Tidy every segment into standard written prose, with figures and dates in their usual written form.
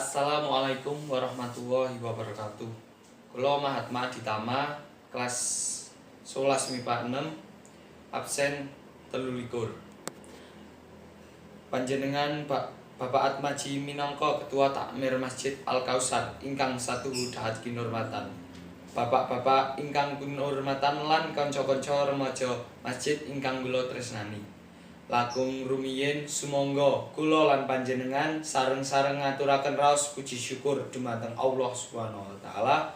Assalamualaikum warahmatullahi wabarakatuh. Kula Mahatma Aditama, kelas 11 MIPA 6, absen 23. Panjenengan Pak Bapak Atmaji minangka Ketua Takmir Masjid Al Kausar ingkang satuhu dahat kinurmatan. Bapak-bapak ingkang kinurmatan lan kanca-kanca remaja masjid ingkang kula tresnani. Langkung rumiyin, sumangga kula lan panjenengan sareng-sareng ngaturaken raos puji syukur dumateng Allah Subhanahu wa taala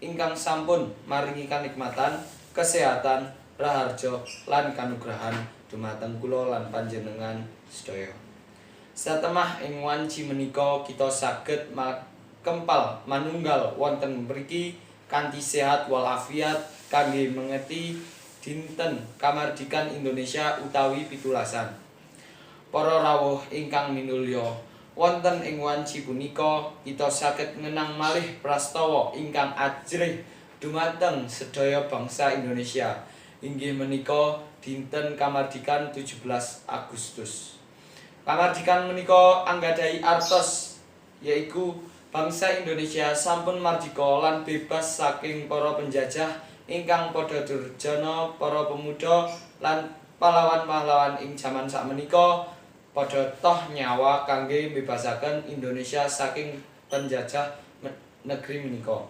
ingkang sampun maringi kanikmatan, kesehatan, raharja lan kanugrahan dumateng kula lan panjenengan sedaya. Satemah ing wanci menika kita saged kempal manunggal wonten mriki kanthi sehat walafiat kangge mengeti Dinten Kamardikan Indonesia utawi pitulasan. Para rawuh ingkang minulya, wonten ing wanci punika kita saged ngenang malih prastawa ingkang ajrih dumateng sedaya bangsa Indonesia, inggih menika Dinten Kamardikan 17 Agustus. Kamardikan menika anggadhahi artos, yaiku bangsa Indonesia sampun mardika lan bebas saking para penjajah ingkang padha durjana. Para pemuda lan pahlawan-pahlawan ing jaman sakmenika padha toh nyawa kangge mbebasaken Indonesia saking penjajah negeri menika.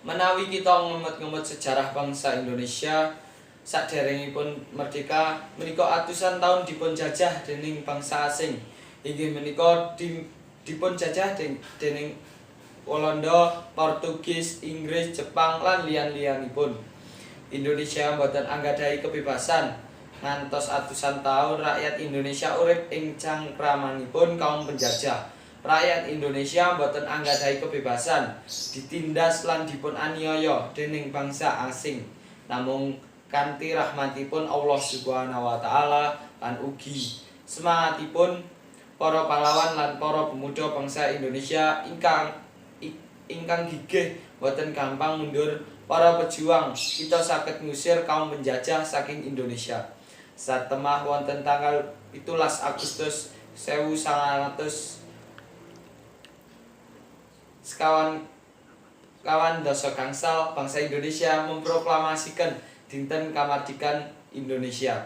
Menawi kita ngemut-ngemut sejarah bangsa Indonesia saderengipun merdeka menika, atusan tahun dipun jajah dening bangsa asing, inggih menika dipun jajah dening Walanda, Portugis, Inggris, Jepang lan liyan-liyanipun. Indonesia mboten anggadhahi kebebasan. Ngantos atusan tahun rakyat Indonesia urip ing cangkramanipun kaum penjajah. Rakyat Indonesia mboten anggadhahi kebebasan, ditindas lan dipun aniaya dening bangsa asing. Namung kanthi rahmatipun Allah Subhanahu wa taala lan ugi semangatipun para pahlawan lan para pemuda bangsa Indonesia ingkang gigih, boten gampang mundur, para pejuang, kita saged ngusir kaum penjajah saking Indonesia. Satemah wonten tanggal 17 Agustus 1949, bangsa Indonesia memproklamasikan Dinten Kamardikan Indonesia.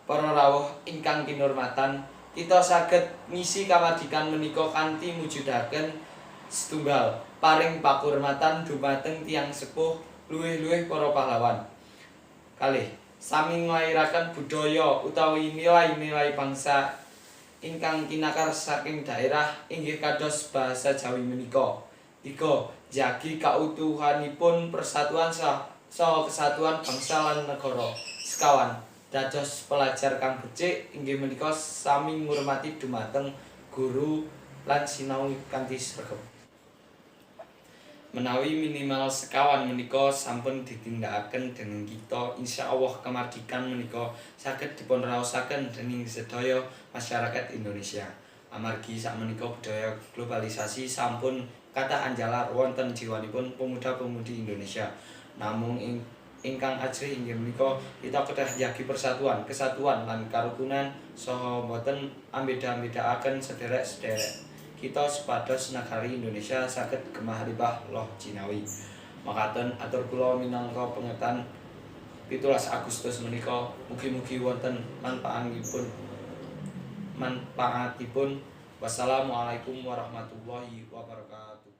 Para rawuh ingkang kinurmatan, kita saged ngisi kamardikan menika kanthi mujudaken setunggal, paring pakurmatan dumateng tiyang sepuh, luwih-luwih para pahlawan. Kalih, sami nglairaken budaya utawi nilai-nilai bangsa ingkang kinakar saking daerah, inggih kados bahasa Jawi menika. Tiga, jagi kautuhanipun persatuan saha kesatuan bangsa lan negara. 9, dados pelajar kang becik, inggih menika sami ngurmati dumateng guru lan sinau kanthi sregep. Menawi minimal 9 menika sampun ditindakaken dening kita, insyaallah kamardikan menika saged dipunraosaken dening sedaya masyarakat Indonesia. Amargi sakmenika budaya globalisasi sampun kathah anjalar wonten jiwanipun pemuda-pemudi Indonesia. Namung ingkang ajrih inggih menika kita kedah njagi persatuan, kesatuan lan karukunan saha boten ambeda-ambedakaken sederek-sederek kita supados nagari Indonesia saged gemah ripah loh jinawi. Makaten atur kula minangka pengetan 17 Agustus menika, mugi-mugi wonten manfaatipun. Wassalamualaikum warahmatullahi wabarakatuh.